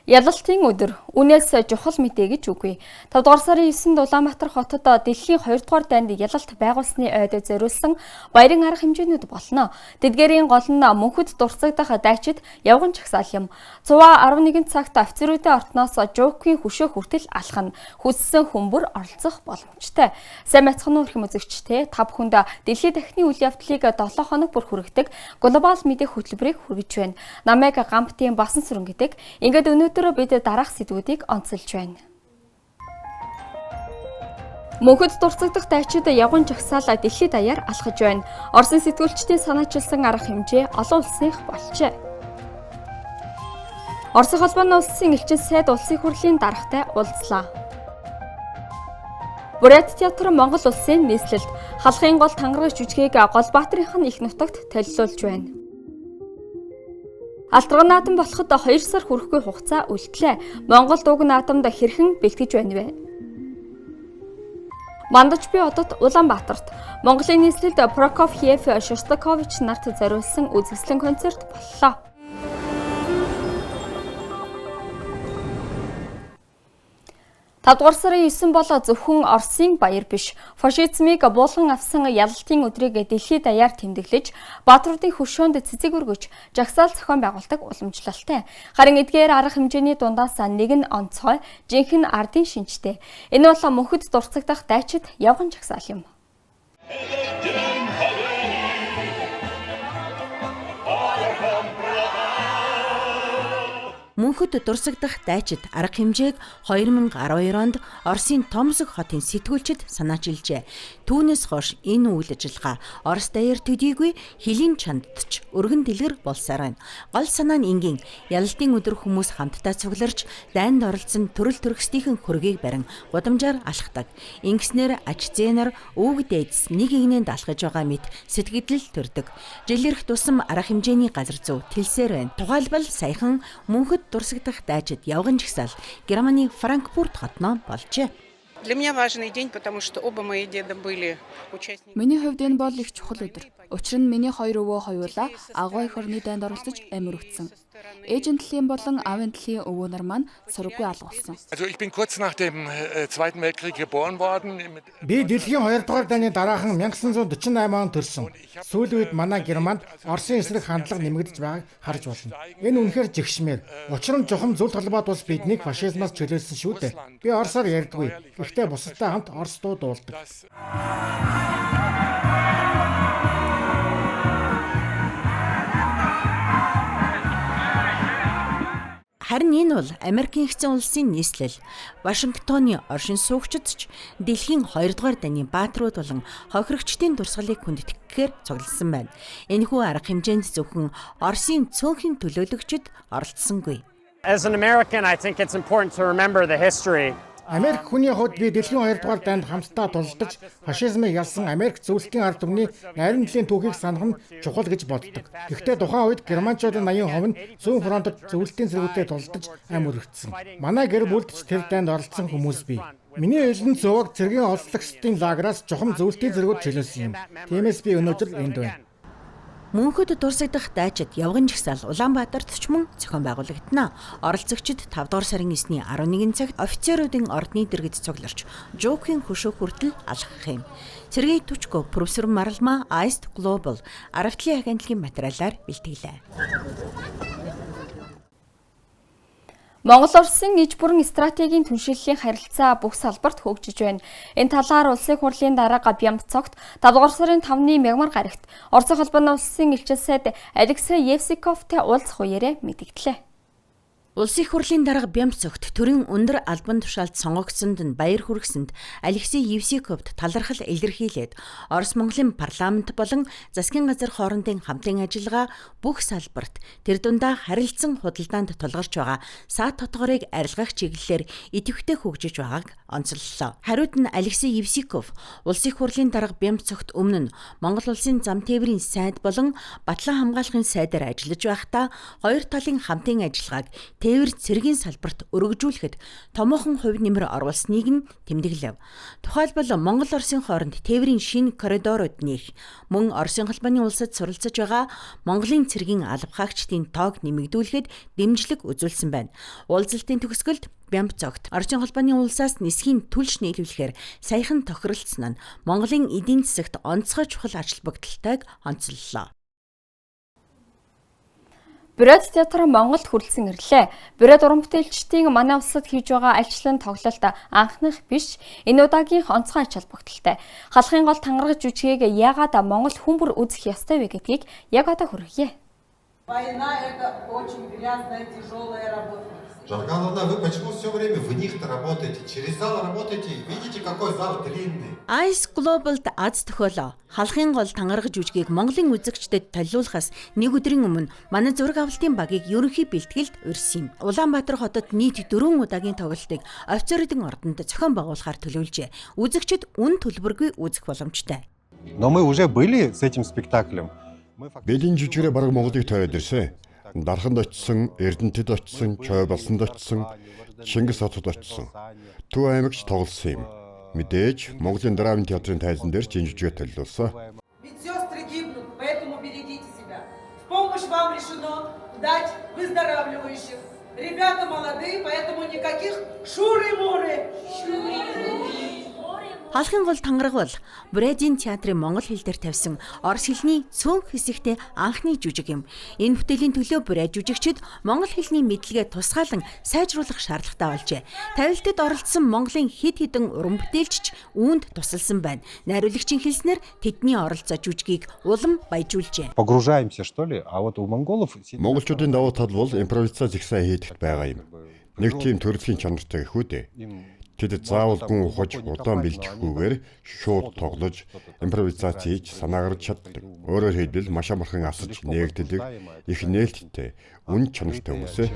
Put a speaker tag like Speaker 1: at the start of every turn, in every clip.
Speaker 1: Ялалтын өдөр үнээс чухал мэдээ гэж үгүй. 5 дугаар сарын 9-нд Улаанбаатар хотод дэлхийн 2 дугаар дайнд ялалт байгуулсны ойд зориулсан баярын арга хэмжээнүүд болно. Тэдгээрийн гол нь мөнхөд дурсагдах дайчид явган жагсаал юм. Цуваа 11 цагт офицеруудын ортноос Жукийн хөшөө хүртэл алхана. Хүссэн хүмүүр оролцох боломжтой. Сайн байцгаана уу эрхэм үзэгчдээ. Та бүхэнд дэлхийн дахны үйл явдлыг 7 хоног бүр хүргэдэг глобал мэдээ хөтөлбөрийг хүргэж байна. Намайг Гамптын Басан сүрэн гэдэг. Ингээд өнөөдөр бид дараах сэдвүүдийг онцолж байна. Мөнхөд дурсагдах дайчид явган жагсаал дэлхийд даяар алхаж байна. Оросын сэтгүүлчдийн санаачилсан арга хэмжээ олон улсынх болжээ. Оросын холбооны улсын элчин сайд улсын хурлын даргатай уулзлаа. Бурят театр Монгол улсын нийслэлд халахын гол тангараг жүжигийг Голбаатарынх нь их нутагт толилуулж байна. Алтарган наадам болоход 2 сар хүрэхгүй хугацаа үлдлээ. Монгол дууг наадамд хэрхэн бэлтгэж байна вэ? Мандаж би одод Улаанбаатарт Монголын нийслэлд Прокофьев Шостакович нарт зориулсан үзэсгэлэн концерт боллоо. Тавдугаар сарын 9 бол зөвхөн Оросын баяр биш. Фашизмыг буулган авсан ялалтын өдрийг дэлхийд даяар тэмдэглэж, баатруудын хөшөөнд цэцэг өргөж, жагсаал зохион байгуулдаг уламжлалтай. Харин эдгээр арга хэмжээний дундаас нэг нь онцгой, жинхэнэ ардын шинжтэй. Энэ бол мөнхөд дурсагдах дайчид явган жагсаал юм.
Speaker 2: Мөнхөд дурсагдах дайчид арга хэмжээг 2012 онд Оросын Томск хотын сэтгүүлчид санаачилжээ. Түүнээс хойш энэ үйл ажиллагаа Орос даяар төдийгүй хөлийн чандч өргөн дэлгэр болсоор байна. Гол санаа нь энгийн ялалтын өдөр хүмүүс хамтдаа цугларч дайнд оролцсон төрөл төрөсдийнхэн хөргийг барин гудамжаар алхдаг. Ингэснээр аж зээнэр өвөг дээдс нэг игнэнд алхаж байгаа мэт сэтгэгдэл төрдөг. Жил ирэх тусам арга хэмжээний газар зүй тэлсээр байна. Тухайлбал саяхан мөнхөд дурсагдах дайчид явган жагсаал Германы Франкфурт хотноо болжээ.
Speaker 3: Для меня важный день, потому что оба мои деда были участниками.
Speaker 4: Миний хувьд энэ бол их чухал өдөр. Учир нь миний хоёр өвөө хоёулаа агуу эх орны дайнд оролцож амь өргөцсөн. Ээжийн талын болон аавын талын өвөө нар маань сураггүй алга болсон.
Speaker 5: Also ich bin kurz nach dem Zweiten Weltkrieg geboren worden.
Speaker 6: Би дэлхийн 2 дугаар дайны дараахан 1948 онд төрсөн. Сүүлийн үед манай Германд Оросын эсрэг хандлага нэмэгдэж байгааг харж болно. Энэ үнэхээр жигшмээр. Учир нь чухам зөвлөлт холбоот улс биднийг фашизмаас чөлөөлсөн шүү дээ. Би оросоор ярьдаггүй. Гэхдээ бусадтай хамт орос дуу дуулдаг.
Speaker 2: Харин энэ бол Америкийн нэгдсэн улсын нийслэл Вашингтоны оршин суугчид ч дэлхийн 2 дугаар дайны баатрууд болон хохирогчдын дурсгалыг хүндэтгэхээр цугласан байна. Энэхүү арга хэмжээнд зөвхөн Оросын цөөнхийн төлөөлөгчд оролцсонгүй.
Speaker 7: As an American, I think it's important to remember the history.
Speaker 6: Америк хүний хувьд би дэлхийн 2 дугаар дайнд хамтдаа тулалдаж фашизмыг ялсан Америк зөвлөлтийн ард түмний нарийн дэлхийн түүхийг санах нь чухал гэж боддог. Гэхдээ тухайн үед германчуудын 80% нь зүүн фронтод зөвлөлтийн цэргүүдтэй тулалдаж амь өргөцсөн. Манай гэр бүлд ч тэр дайнд оролцсон хүмүүс бий. Миний элдэн зуваг цэргийн олзлогчдын лагераас чухам зөвлөлтийн цэргүүд чөлөөлсөн юм. Тиймээс би өнөөдөр энд байна.
Speaker 2: Мөнхөд дурсагдах дайчид явган жагсаал Улаанбаатарт ч мөн зохион байгуулагдана. Оролцогчид 5 дугаар сарын 9-ний 11 цагт офицеруудын ордны дэргэд цугларч Жукийн хөшөө хүртэл алхах юм. Сергей Тучко, профессор Маралма, Аист Глобал, Аравтлын агентлагийн материалаар бэлтгэлээ.
Speaker 1: Монгол Оросын иж бүрэн стратегийн түншиллийн харилцаа бүх салбарт хөгжиж байна. Энэ талаар улсын хурлын дарга Бямцогт 5 дугаар сарын 5-ны мягмар гарагт Оросын холбооны улсын элчин сайд Алексей Евсиковтай уулзах үеэрээ мэдэгдлээ.
Speaker 2: Улсын их хурлын дарга Бямцогт төрийн өндөр албан тушаалд сонгогдсонд нь баяр хүргэсэнд Алексей Евсиковт талархал илэрхийлээд Орос Монголын парламент болон засгийн газар хоорондын хамтын ажиллагаа бүх салбарт тэр дундаа харилцан худалдаанд тулгарч байгаа саад тодгорыг арилгах чиглэлээр идэвхтэй хөгжиж байгааг онцоллоо. Хариуд нь Алексей Евсиков Улсын их хурлын дарга Бямцогт өмнө нь Монгол улсын зам тээврийн сайд болон батлан хамгаалахын сайдаар ажиллаж байхдаа хоёр талын хамтын ажиллагааг тээвэр цэргийн салбарт өргөжүүлэхэд томоохон хувь нэмэр оруулсныг нь тэмдэглэв. Тухайлбал Монгол Оросын хооронд тээврийн шинэ коридорууд нээх, мөн Оросын холбооны улсад суралцаж байгаа Монголын цэргийн албахаагчдын тоог нэмэгдүүлэхэд дэмжлэг үзүүлсэн байна. Уулзалтын төгсгөлд Бямбцогт Оросын холбооны улсаас нисхийн түлш нийлүүлэхээр саяхан тохиролцсон нь Монголын эдийн засагт онцгой чухал ач холбогдолтойг онцоллоо.
Speaker 1: Бурят театр Монголд хүрэлцэн ирлээ. Бурят уран бүтээлчдийн манай улсад хийж байгаа альчлан тоглолт анхных биш. Энэ удаагийнх онцгой ач холбогдолтой. Халахын гол тангараг жүжигийг яагаад Монгол хүн бүр үзэх ёстой вэ гэдгийг яг одоо хүргье.
Speaker 8: Война это очень грязная, тяжелая работа.
Speaker 9: Жаргаловна, вы почему все время в них-то работаете? Через зал работаете? Видите, какой зал длинный?
Speaker 2: Ice Global-д аз тохиолоо. Халахын гол тангараг жүжигийг Монголын үзэгчдэд толиулахаас нэг өдрийн өмнө манай зураг авалтын багийг ерөнхий бэлтгэлд урьсан юм. Улаанбаатар хотод нийт 4 удаагийн тоглолтыг офицерын ордонд зохион байгуулахаар төлөвлөжээ. Үзэгчид үн төлбөргүй үзэх боломжтой.
Speaker 9: Но мы уже были с этим спектаклем.
Speaker 10: Бид энэ жүжигээрээ бараг Монголыг тойроод ирсэн. Дарханд очсон, Эрдэнэтэд очсон, Чойболсонд очсон, Чингис хотод очсон. Төв аймагч тоглосон юм. Мэдээж Монголын драмын театрын тайзан дээр ч энэ жүжигээ толиулсан.
Speaker 8: Медсестры гибнут, поэтому берегите себя. В помощь вам решено дать выздоравливающих. Ребята молодые, поэтому никаких шуры-муры.
Speaker 2: Халахын гол тангараг бол Бурядын театрын монгол хэл дээр тавьсан орос хэлний цөөн хэсэгтээ анхны жүжиг юм. Энэ бүтээлийн төлөө буряд жүжигчид монгол хэлний мэдлэгээ тусгаалan сайжруулах шаардлагатай болжээ. Тавилтад оролцсон Монголын хэд хэдэн уран бүтээлч үүнд тусалсан байна. Найруулагчийн хэлснээр тэдний оролцоо жүжигийг улам баяжуулжээ.
Speaker 9: Погружаемся, что ли? А вот у монголов
Speaker 10: Монголчуудын давуу тал бол импровизац их сайн хийдэгт байгаа юм. Нэг тийм төрөлхийн чанартай гэх үү дээ. Тэд заавал гүн ухаж удаан бэлтгэхгүйгээр шууд тоглож импровизац хийж санаагарч чаддаг. Өөрөөр хэлбэл маш амархан асаж нээгддэг, их нээлттэй, үн чанартай хүмүүс.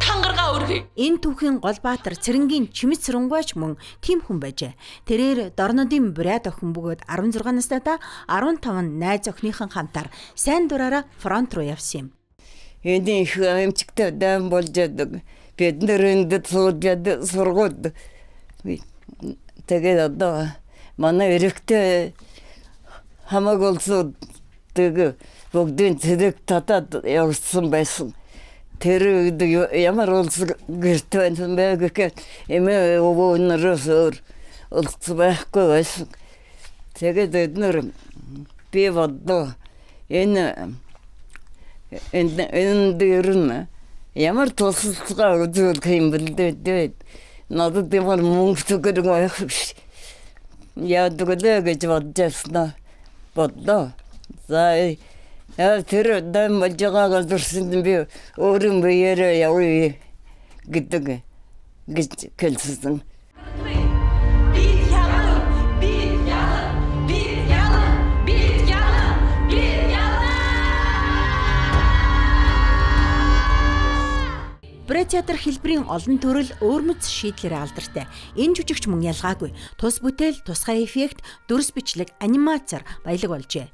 Speaker 11: Тангаргаа өргөе.
Speaker 2: Энэ түүхийн гол баатар Цэрэнгийн Чимэд Сурунгуйч мөн тийм хүн байжээ. Тэрээр Дорнодын бурят охин бөгөөд 16 настайдаа 15 найз охиныхон хамтаар сайн дураараа фронт руу явсан юм.
Speaker 12: Энэ их эмчигтэй дайм болж яадаг. Бид нар энд сууж сургууд. Тэгээд одоо манай эрэгтэй хамаг улсууд тэг бүгдийн цэрэг татаад явсан байсан. Тэр үед ямар улс гэрт байсан бэ гэхээр эмээ өвөө нараас өөр улс байхгүй байсан. Тэгээд бид нар би бодлоо энэ энэ дээр нь ямар тусалцгаа үзүүлэх юм бэл дээ. Надад ямар мөнгө төгрөг байх биш. Яадаг лээ гэж бодож бодлоо. За яа тэр дайм болж байгаа газарсан би өөрийн биеэрээ явъя гэдэг гэж хэлсэн.
Speaker 2: Бурят театр хэлбэрийн олон төрөл өөрмөц шийдлэрээ алдартай. Энэ жүжигч мөн ялгаагүй. Тус бүтээл, тусгай эффект, дүрс бичлэг, анимацаар баялаг болжээ.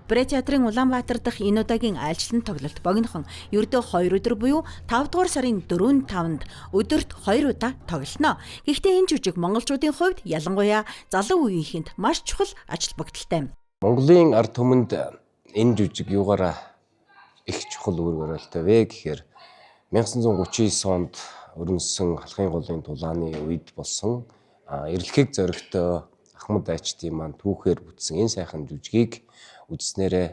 Speaker 2: Бурят театрын Улаанбаатар дахь энэ удаагийн айлчлан тоглолт богинохон ердөө 2 өдөр буюу 5 дугаар сарын 4-5-нд өдөрт 2 удаа тоглоно. Гэхдээ энэ жүжиг монголчуудын хувьд ялангуяа залуу үеийнхэнд маш чухал ач холбогдолтой.
Speaker 13: Монголын ард түмэнд энэ жүжиг юугаараа их чухал үүрэг оролтой вэ гэхээр 1939 онд өрнөсөн Халахын голын тулааны үед болсон эрэлхэг зоригтой Ахмад дайчдын маань түүхээр бүтсэн энэ сайхан жүжигийг үзснээрээ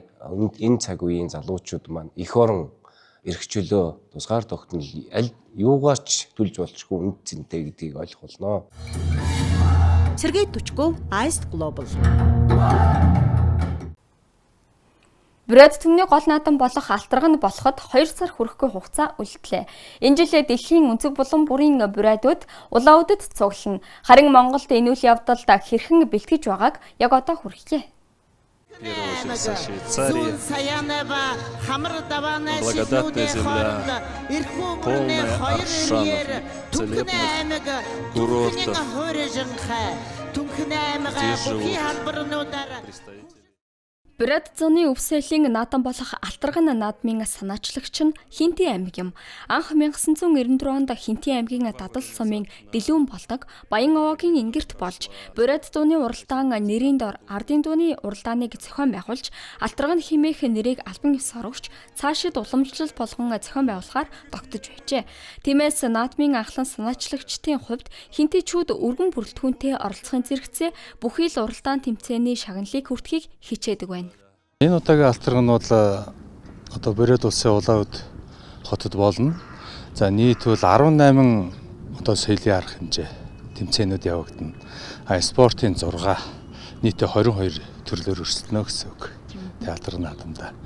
Speaker 13: энэ цаг үеийн залуучууд маань эх орон эрх чөлөө тусгаар тогтнол аль юугаарч төлж болчихгүй үнд цэнтэй гэдгийг ойлгох болно.
Speaker 2: Сергей Тучков, Ice Global.
Speaker 1: Бурят түмний гол наадам болох алтарга нь болоход 2 сар хүрэхгүй хугацаа үлдлээ. Энэ жилээ дэлхийн өнцөг булан бүрийн бурядууд Улаан-Удэд цуглана. Харин Монголд энэ үйл явдалд хэрхэн бэлтгэж байгааг яг одоо хүргье.
Speaker 14: Швейцарии. Благодатная земля, полная аршанов, целебных курортов. Здесь живут представители.
Speaker 1: Бурят зуны өв соёлын наадам болох Алтарган наадмын санаачлагч нь Хинти аймаг юм. Анх 1994 онд Хинти аймгийн Дадал сумын Дэлүүн болдог Баян овоогийн ингэрт болж Бурят зуны уралдаан нэрийн дор ардын дууны уралдааныг зохион байгуулж Алтарган хэмээх нэрийг албан ёсоор өгч цаашид уламжлал болгон зохион байгуулахаар тогтож байжээ. Тиймээс наадмын анхлан санаачлагчдын хувьд хинтичүүд өргөн бүрэлдэхүүнтэй оролцохын зэрэгцээ бүхий л уралдаан тэмцээний шагналыг хүртэхийг хичээдэг байна.
Speaker 15: Энэ удаагийн алтарган нь бол одоо Бурят улсын Улаан Өд хотод болно. За нийт бол 18 одоо соёлын арга хэмжээ тэмцээнүүд явагдана. А спортын 6 нийтээ 22 төрлөөр өрсөлдөнө гэсэн үг. Театр наадамдаа.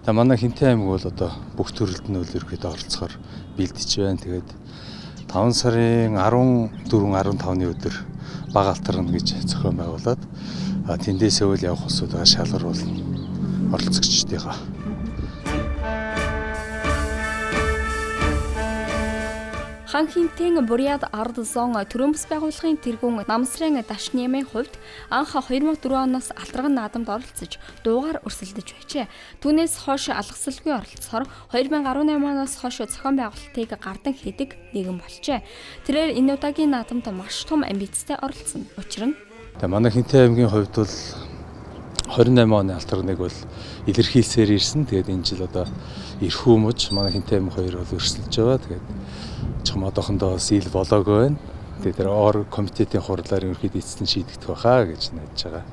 Speaker 15: За манай Хинтээ аймаг бол одоо бүх төрөлд нь ерөөхдөө оролцохоор бэлдэж байна. Тэгээд 5 сарын 14 15-ны өдөр бага алтаргана гэж зохион байгуулад тэндээсээ үл явах улсуудаа шалгаруулна оролцогчдыгаа.
Speaker 1: Хан Хинтэн Бурят ард зон төрийн бас байгууллагын тэргүүн Намсрын Дашнямын хувьд анх 2004 оноос Алтарган наадамд оролцож дуугаар өрсөлдөж байжээ. Түүнээс хойш алгасалгүй оролцохоор 2018 оноос хойш зохион байгуулалтыг гардан хийдэг нэгэн болжээ. Тэрээр энэ удаагийн наадамд маш том амбицтай оролцсон. Учир нь
Speaker 15: манай Хинтээ аймгийн хувьд бол 28 оны алтарганыг бол илэрхийлсээр ирсэн. Тэгээд энэ жил одоо эрхүү муж манай Хинтээ аймаг хоёр бол өрсөлдөж байгаа. Тэгээд чам одоохондоо бас ил болоогүй байна. Тэгээд тэр ор комитетийн хурлаар ерөнхийдөө эцэст нь шийдэгдэх байхаа гэж найдаж байгаа.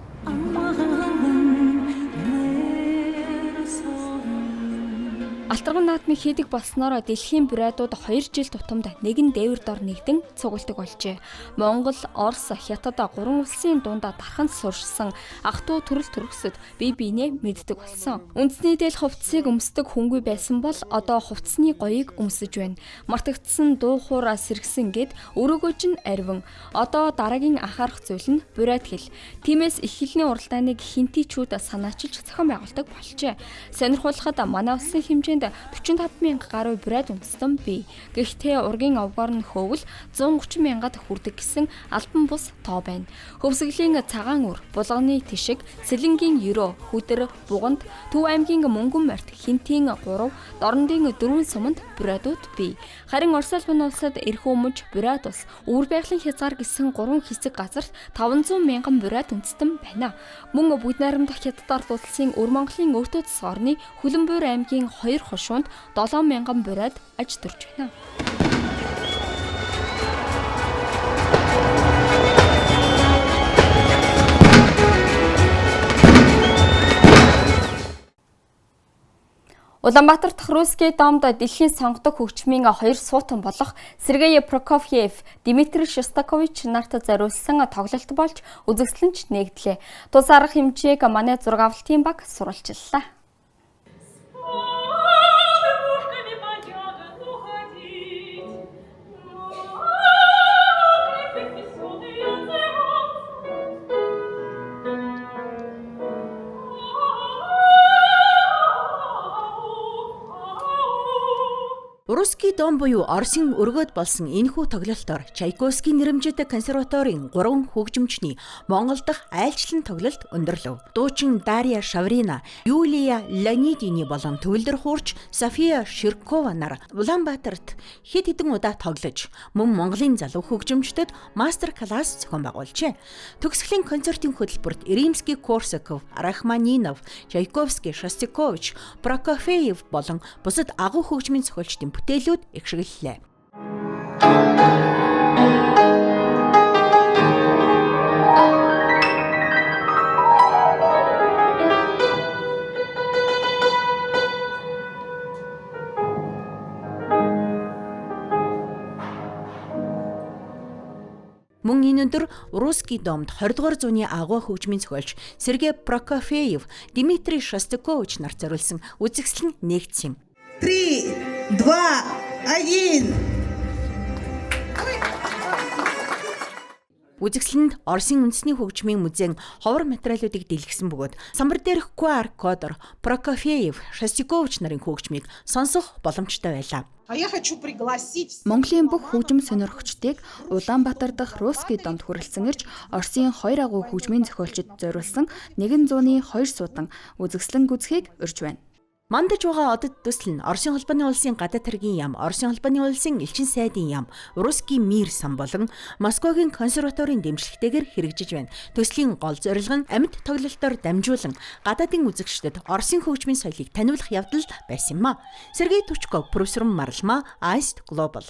Speaker 1: Алтарган наадмыг хийдэг болсноор дэлхийн бурядууд 2 жил тутамд нэгэн дээвэр дор нэгдэн цугладаг болжээ. Монгол, Орос, Хятад гурван улсын дунд дархан суршсан ах トゥ төрөл төрөксөд бие биенээ мэддэг болсон. Үндэсний дээл хувцсыг өмсдөг хүнгүй байсан бол одоо хувцсны гоёыг өмсөж байна. Мартагдсан дуу хуур сэргсэн гэд өрөөгөөж нь ариван. Одоо дараагийн анхаарах зүйл нь бурят хэл. Тиймээс их хэлний уралдааныг хинтичүүд санаачилж зохион байгуулдаг болжээ. Сонирхуулахад манай улсын хэмжээнд 45 мянга гаруй бурят үндэстэн бий. Гэхдээ ургийн овгоор нь хөөвөл 130 мянгад хүрдэг гэсэн албан бус тоо байна. Хөвсгөлийн цагаан үр, булганы тишиг, сэлэнгийн ерөө, хүдэр, бугант, Төв аймгийн мөнгөн морьт, Хинтийн 3, Дорнодын 4 суманд бурятууд бий. Харин Орос улбан улсад Эрхүү муж, Бурят улс, Өвөр байгалийн хязгаар гэсэн 3 хэсэг газарт 500 мянган бурят үндэстэн байна. Мөн бүгд найрамдах Хятад ард улсын Өвөр Монголын өртөө засаг орны Хүлэнбуур аймгийн 2 хошуунд 7000 бурят аж төрж байна. Улаанбаатар дахь Русский домд дэлхийн сонгодог хөгжмийн хоёр суутан болох Сергей Прокофьев, Дмитрий Шостакович нарт зориулсан тоглолт болж үзэсгэлэнч нэгдлээ. Тус арга хэмжээг манай зураг авалтын баг сурвалжлаа.
Speaker 2: Русский дом буюу Оросын өргөөд болсон энэхүү тоглолтоор Чайковскийн нэрэмжит консерваторийн 3 хөгжимчний Монгол дахь айлчлан тоглолт өндөрлөв. Дуучин Дарья Шаврина, Юлия Леонидини болон төвлөр хуурч София Ширкова нар Улаанбаатарт хэд хэдэн удаа тоглож, мөн Монголын залуу хөгжимчдөд мастер класс зохион байгуулжээ. Төгсгөлийн концертын хөтөлбөрт Римский Корсаков, Рахманинов, Чайковский, Шостакович, Прокофьев болон бусад агуу хөгжмийн зохиолчдын бүтээлүүд ихшиглэлээ. Мөн энэ өдөр Русский домд 20 дугаар зууны агуу хөгжмийн зохиолч Сергей Прокофьев, Дмитрий Шостакович нарт зориулсан үзэсгэлэн нэгдсэн юм.
Speaker 8: 3, 2, 1.
Speaker 2: Үзэсгэлэнд Оросын үндэсний хөгжмийн музейн ховор материалуудыг дэлгэсэн бөгөөд самбар дээрх QR кодоор Прокофьев, Шостакович нарын хөгжмийг сонсох боломжтой байлаа.
Speaker 3: А я хочу пригласить
Speaker 4: Монголын бүх хөгжим сонирхогчдыг Улаанбаатар дахь Русский домд хүрэлцэн ирж Оросын хоёр агуу хөгжмийн зохиолчид зориулсан 102 суудан үзэсгэлэн үзэхийг урьж байна.
Speaker 2: Мандаж байгаа одод төсөл нь Оросын холбооны улсын гадаад хэргийн яам, Оросын холбооны улсын элчин сайдын яам, Русский мир сан болон Москвагийн консерваторийн дэмжлэгтэйгээр хэрэгжиж байна. Төслийн гол зорилго нь амьд тоглолтоор дамжуулан гадаадын үзэгчдэд Оросын хөгжмийн соёлыг таниулах явдал байсан юм а. Сергей Тучков, профессор Марлмаа, Аист Глобал.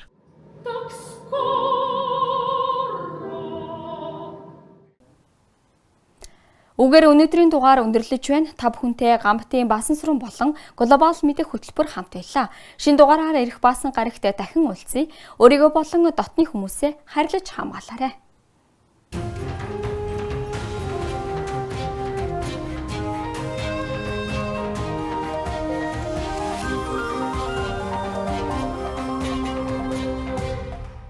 Speaker 1: Үгээр өнөөдрийн дугаар өндөрлөж байна. Та бүхэнтэй Гамбатын Баасан суран болон глобал мэдэх хөтөлбөр хамт байлаа. Шинэ дугаараар ирэх Баасан гарагт дахин уулзъя. Өөрийгөө болон дотны хүмүүсээ хайрлаж хамгаалаарай.